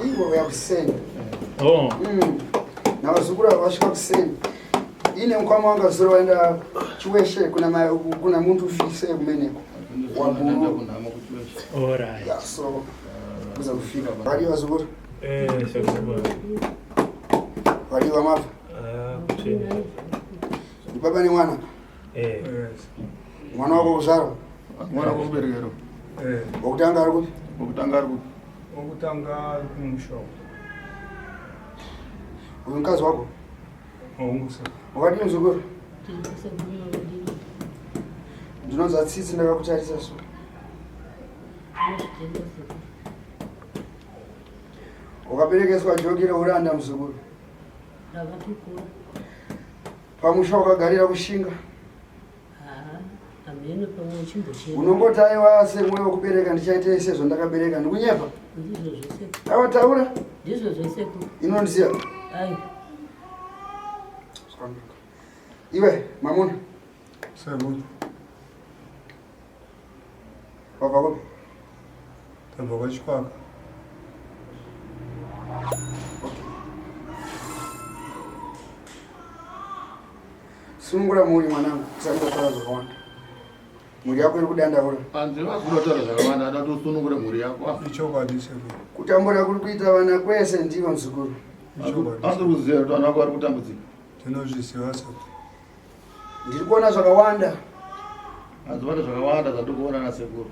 Ivo vauya kuseni. Oh. Navazukuru ava vasvika kuseni. Ine mukama wanga zuro vaenda Chiweshe kuna ma, kuna muntu fise kumeneko. Waburu. All right. Yeah, so kuza kufika. Vadi vazukuru. Eh, sekuru. Vadi vamabva. Ah, kuchena. Ndi baba nemwana. Eh. Mwana wako kuzvarwa. Mwana wekuberekero. Wekutanga ari kupi? Wekutanga ari kupi? Wekutanga ari kumusha. Uyu mukadzi wako? Hongu sekuru. Wakadii muzukuru? Ndinonzwa tsitsi ndakakutarisa so. Wakaberekeswa joki reuranda muzukuru. Pamusha wakagarira kushinga. Unongoti aiwa semwoyo wekubereka ndichaitei sezvandakabereka ndikunyepa? Aiwa taura. Ndizvo zvese. Inondiziva? Ai. Iwe mamuna. Sekuru. Wabva kupi? Tabva kwaChikwaka. Sunungura mhuri mwanangu, usati ndataura zvakawanda. Mhuri yako iri kudandaura. Panze vakunotaura zvakawanda, ada tosunungura mhuri yako. Ichokwadi sekuru. Kutambura kuri kuita vana kwese ndivo mzukuru. Ichokwadi. Asi kuziva kuti vana vako vari kutambudzika. Tinozviziva sekuru. Ndiri kuona zvakawanda. Hanzi pane zvakawanda zvandiri kuona nasekuru.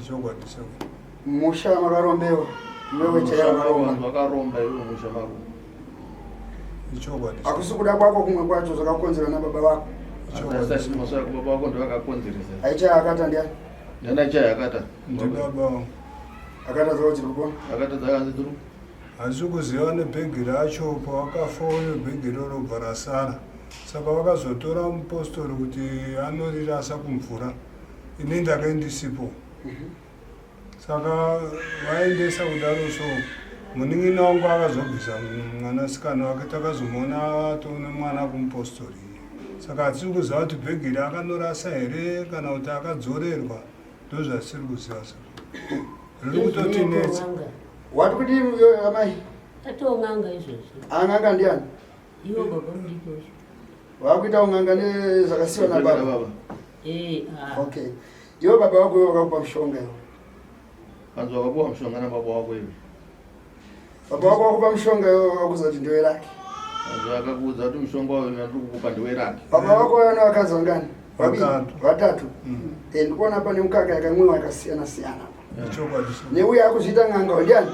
Ichokwadi sekuru. Musha makarombewa. Iwewe chaiye wakaromba. Wakaromba iwe musha mako. Ichokwadi. Hakusi kuda kwako kumwe kwacho zvakakonzerwa nababa vako. Asati mhosva yako baba vako ndovakakonzeresa. Aichaya akata ndiani? Ndiani aichaya akata? Ndibaba vangu. Akatadza kuti kupona. Akatadza akanzi turu. Handisi kuziva nebhegi racho pawakafa uye bhegi iroro robva rasara. Saka vakazotora mupostori kuti anorirasa kumvura. Ini ndange ndisipo. Saka vaendesa kudaro so munin'ina wangu akazobvisa mwanasikana wake takazomuona atone mwana kumupostori. Saka hatisi kuziva kuti bhegi iri akanorasa here kana kuti akadzorerwa ndozvatisiri kuziva saka. Riri kutotinetsa. Wati kudii iwe amai? Aton'anga izvozvo. An'anga ndiani? Iwo baba mudiki wacho. Vakuita un'anga nezvakasiwa nababa. Eh, ah. Okay. Iwe baba wako iwe wakakupa mushonga iwe. Hanzi wakapuwa mushonga nababa wako iwe. Baba wako wakupa mushonga iwe wakakuudza kuti ndiwe rake. Hanzi akakuudza kuti mushonga uyu ndiri kukupa ndiwe rake. Baba wako vana vakadzi vangani? Vaviri. Vatatu. Vatatu. Eh, ndikuona pane mukaka yakamwiwa yakasiyana siyana. Ichokwadi. Neuya akuzviita n'anga ndiani?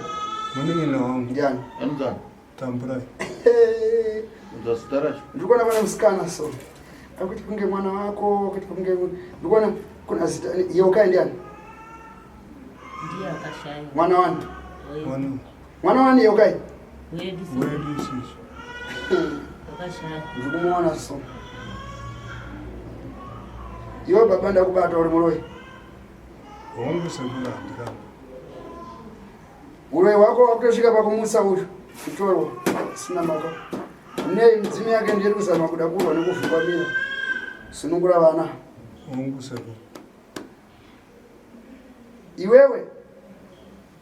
Munin'ina wangu. Ndiani? Anonzani? Tamburai. Unzwa zita racho. Ndikuona pane musikana so. Akuti kunge mwana wako, akuti kunge ndikuona kuna zita Yeukai ndiani? Ndiye akashaya. Mwana wani? Mwana Mwana wani Yeukai? Wedu wedu isusu. akashaya. Ndikumuona so. Iwe baba ndakubata uri muroyi. Hongu sekuru handiramba. Uroyi hwako wakutosvika pakumutsa uyu kutorwa sina maka. Nei midzimu yake ndiri kuzama kuda kurwa nekuvhumbamira. Sunungura vana. Hongu sekuru. Iwewe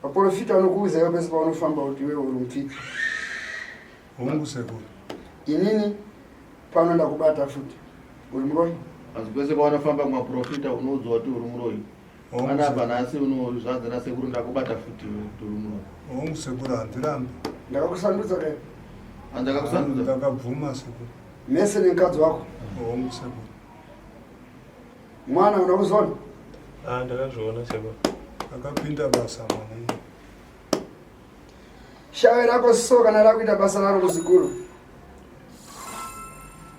vaprofita vanokuudza iwe pese paunofamba kuti iwewe uri mupfidzi. Hongu sekuru. Inini pano ndakubata futi uri muroyi. Hanzi kwese kwaunofamba kumaprofita unoudzwa kuti uri muroyi. Hongu Panapa sekuru. nhasi uno zvanzi nasekuru ndakubata futi kuti uri muroyi. Hongu sekuru handirambi. Ndakakusandudza kai Hanzi akakusandudza. Ndakabvuma sekuru. mese nemukadzi wako. Hongu sekuru. Mwana una kuzona? Ah, ndakazviona sekuru. Akapinda basa mwana iye. Shawe rako so kana rakuita basa raro kuzikuru.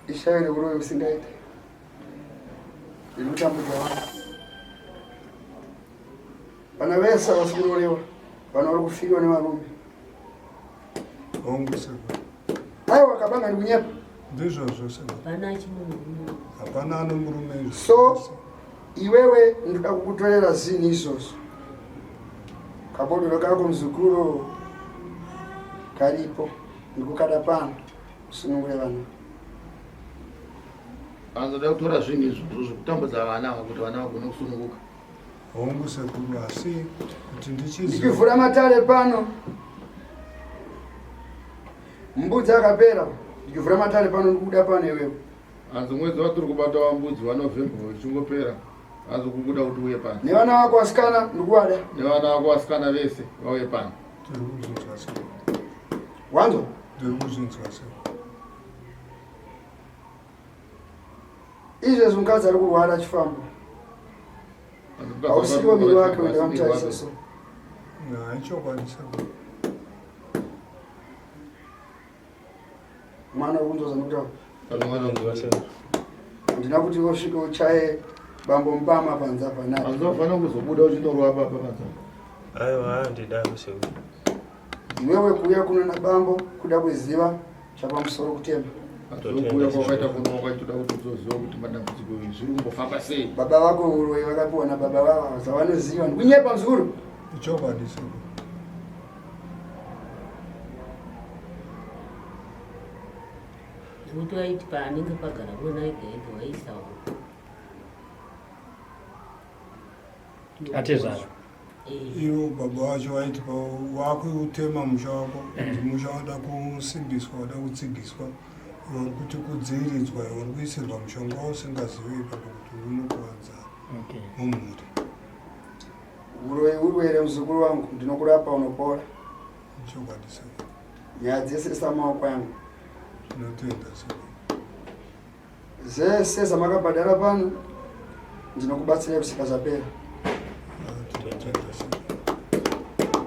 Ishawe reuroyi usingaite. Riri kutambudza vanhu. Vana vese havasi kurorewa. Vana vari kufirwa nevarume. Hongu sekuru. Aiwa kabanga ndikunyepa. Ndizvozvo sekuru. Hapana achine murume. Hapana ano murume izvo. So iwewe ndoda kukutorera zvinhu izvozvo. Kabhodhoro kako muzukuru karipo ndikukada pano usunungure vana. Anoda kutora zvinhu izvozvo zvekutambudza vana ava kuti vana vagone kusununguka. Hongu sekuru asi kuti ndichiziva. Ndichivhura matare pano mbudzi akapera ndichivhura matare pano ndikubuda pano iwewe. Hanzi mwedzi watiri kubata wambudzi waNovember uchingopera hanzi kukuda kuti uye pano. Nevana vako vasikana ndikuvada. Nevana vako vasikana vese vauye pano. Tiri kuzvinzwa sekuru. Wanzwa? Ndiri kuzvinzwa sekuru. Izvezvi mukadzi ari kurwara achifamba. Hausiwo miri wake uyu ndakamutarisa so. Ichokwadi sekuru. Mwana uri kunzwa zvandikutaura? Handina kuti osvike uchaye bambo mupama panze apa naye. Anzofanira kuzobuda uchinorwa baba panze. Aiwa handidaro sekuru. Iwewe kuuya kuno nabambo kuda kuziva chapamusoro kutema. Kuuya kwakaita kuno wakaitoda kuti uzoziva kuti madambudziko zviri kumbofamba sei. Baba vako uroyi vakapiwa nababa vava zvavanoziva ndikunyepa mzukuru. Ichokwadi sekuru. Nekuti vaiti paanenge pagara mwana ega ega waisawo. Atezvara. Eh. Ivo baba vacho vaiti wakutema musha wako kuti musha wada kusimbiswa wada kutsigiswa iwe uri kuti kudziiridzwa iwe uri kuisirwa mushonga wausingazivi ipapo kuti unokuvanza Okay. mumhuri. Uroyi urwere muzukuru wangu ndinokurapa unopora. Chokwadi sekuru. Nyaya dzese samaoko yangu. Tinotenda sekuru. Zese zamakabhadhara pano ndinokubatsirai kusvika zvapera. Tinotenda sekuru.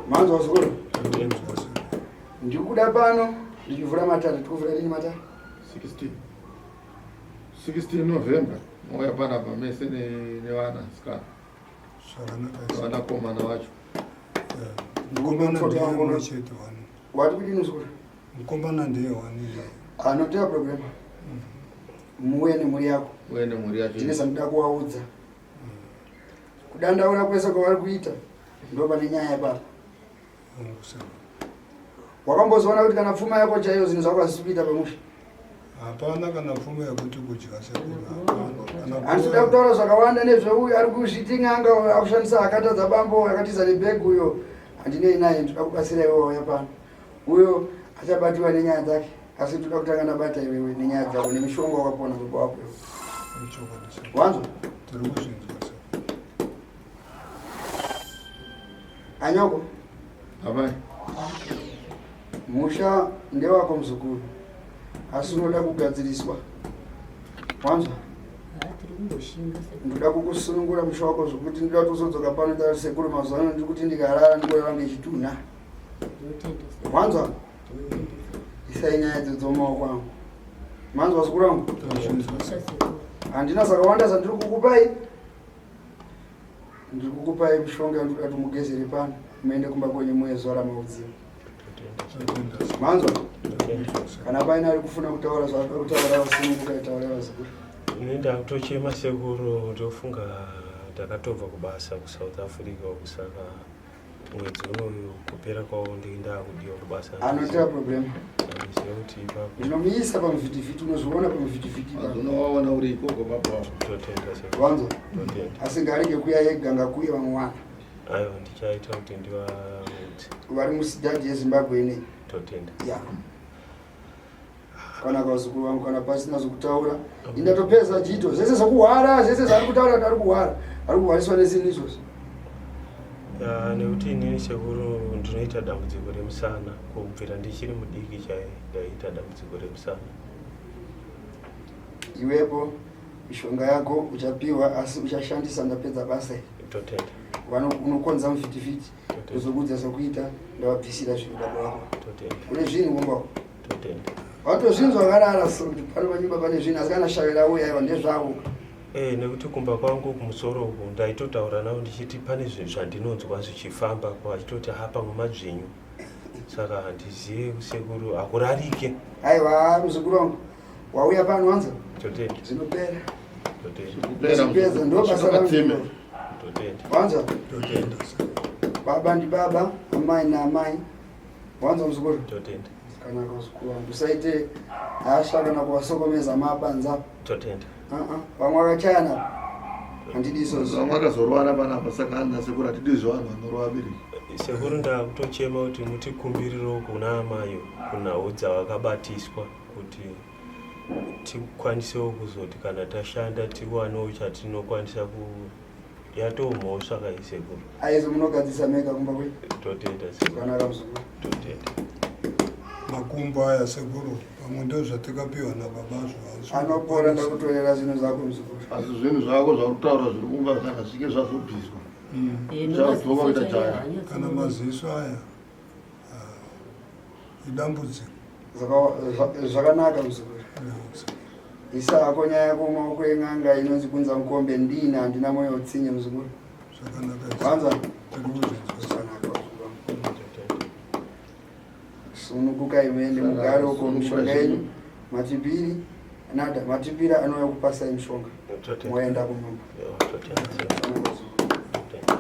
Manzwa muzukuru? Tinotenda sekuru. Ndikuda pano ndichivhura matare tikuvhura rini matare? 16. 16 November mouya panapa mese nevana sikana. Zvakanaka. Vanakomana vacho. Mukomana ndiye umwe chete wani. Wati kudini muzukuru? Mukomana ndiye wani. Anotea problem. Muuye nemhuri yako. Uye nemhuri yacho. Ndine zvandoda kuvaudza. Kudandaura kwese kwavari kuita ndo pane nyaya ipapa. Wakambozoona kuti kana pfuma yako chaiyo zvinhu zvako hazvisi kuita pamusha? Hapana kana pfuma yekuti kudya sekuru hapana. Handisi kuda kutaura zvakawanda nezveuyu ari kuzviti n'anga akushandisa akatadza bambo akatiza nebhegi uyo handinei naye ndoda kubatsira iwe wauya pano. Uyo achabatiwa nenyaya dzake asi ndoda kutanga ndabata iwewe nenyaya dzako nemishonga wakapona baba wako iwe. Wanzwa? Tiri kuzvinzwa sekuru. Anyoko. Amai. Musha ndewako muzukuru asi unoda kugadziriswa. Wanzwa? Ndoda kukusunungura musha wako zvekuti ndoda kuti uzodzoka pano taura sekuru mazuva ano ndiri kuti ndikarara ndikurara ngechitunha. Wanzwa? Isai nyaya idzodzo mumaoko angu. Manzwa sekuru angu? Handina zvakawanda zvandiri kukupai. Ndiri kukupai mishonga yandinoda kuti mugezere pano muende kumba kwenyu muezora maudzimu. Manzwa? Kana paine ari kufuna kutaura zvaari kutaura usununguka itaura vazukuru. Ini ndakutochema sekuru ndofunga ndakatobva kubasa kuSouth Africa uku saka mwedzi unoyu kupera kwawo ndii ndakudiwa kubasa. Anoita problem. Handiziva kuti ipapo. Ndinomuisa pamuvhitivhiti unozviona pamuvhitivhiti ipapo. Unowaona uri ikoko baba wako. Totenda sekuru. Wanzwa? Totenda. Asi ngaarege kuya ega ngakuye vamwe vana. Aiwa ndichaita kuti ndivaudze. Vari musidhadhi yeZimbabwe ineyi. Totenda. Ya. Kana vazukuru vangu kana pasina zvekutaura indatopedza jito zvese zvekuhwara zvese zvaari kutaura kuti ari kuhwara ari kuhwariswa nezvinhu izvozvo. Ya, nekuti inini sekuru ndinoita dambudziko remusana kubvira ndichiri mudiki chai ndaiita dambudziko remusana. Iwepo mishonga yako uchapiwa asi uchashandisa ndapedza basa iri. Totenda. Unokonza muvhitivhiti ndozokuudza zvekuita ndavabvisira zvinhu baba vako. Totenda. Kune zvinhu kumba uko. Totenda. Watozvinzwa vakarara so kuti pano panyumba pane zvinhu asi kana shavi rauya aiwa ndezvavo. Eh, nekuti kumba kwangu kumusoro uku ndaitotaura navo ndichiti pane zvinhu zvandinonzwa zvichifamba vachitoti ha pamwe madzvinyu saka handizive sekuru hakurarike. Aiwa muzukuru wangu wauya pano wanza Totenda. zvinopera. Totenda. Zvinopedza ndo basa rangu. Totenda. Wanza Totenda. Baba ndibaba, amai naamai. Wanzwa muzukuru? Totenda. Zvakanaka muzukuru wangu. Usaite hasha kana kuvasokomeza mapanza. Totenda. Uh-uh. Vamwe vakachayana. Handidi izvozvo. Vamwe vakazorovana panapa saka hanzi nasekuru hatidi zvevanhu vanorova vabereki. Sekuru ndakutochema kuti mutikumbirirewo kuna amai kunhau dzavakabatiswa kuti tikwanisewo kuzoti kana tashanda tiwanewo chatinokwanisa ku yatoo mhosva kai sekuru. Aizo munogadzisa mega kumba kwenyu. Totenda sekuru. Zvakanaka muzukuru. Totenda. Makumbo aya sekuru pamwe ndozvatakapiwa nababa zvo. Anopora ndakutorera zvinhu zvako muzukuru. Asi zvinhu zvako zvauri kutaura zviri kumba kana zvichinge zvazobviswa. Eh, Zvadzoka kuita nemaziso jaya. chaiwo hanyatsi Kana maziso aya ah, idambudziko. Zvakanaka muzukuru. Isa hako nyaya yako mumaoko en'anga inonzi kunza mukombe ndini handina moyo utsinye muzukuru. Zvakanaka. Wanza? Tiri kuzvinzwa. Zvakanaka muzukuru. Sunukukai muende mugare uko mishonga yenyu matipiri nada matipira anouya kupasai mishonga Totenda. moenda kunyumba. Totenda sekuru. Zvakanaka muzukuru. Totenda.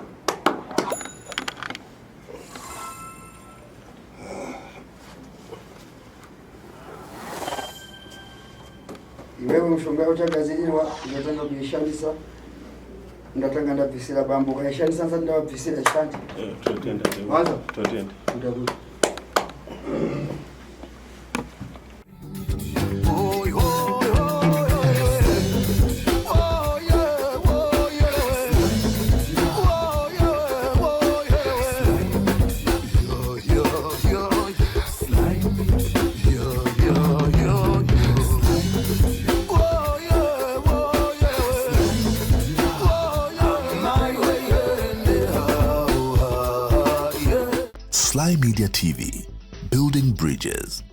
Iwewe mishonga uchagadzirirwa ndinotanga kuishandisa ndatanga ndabvisira bambo ukaishandisa ndisati ndavabvisira shandi. Eh, Totenda sekuru. Wanza? Totenda. Kuita kuti Slymedia TV, building bridges.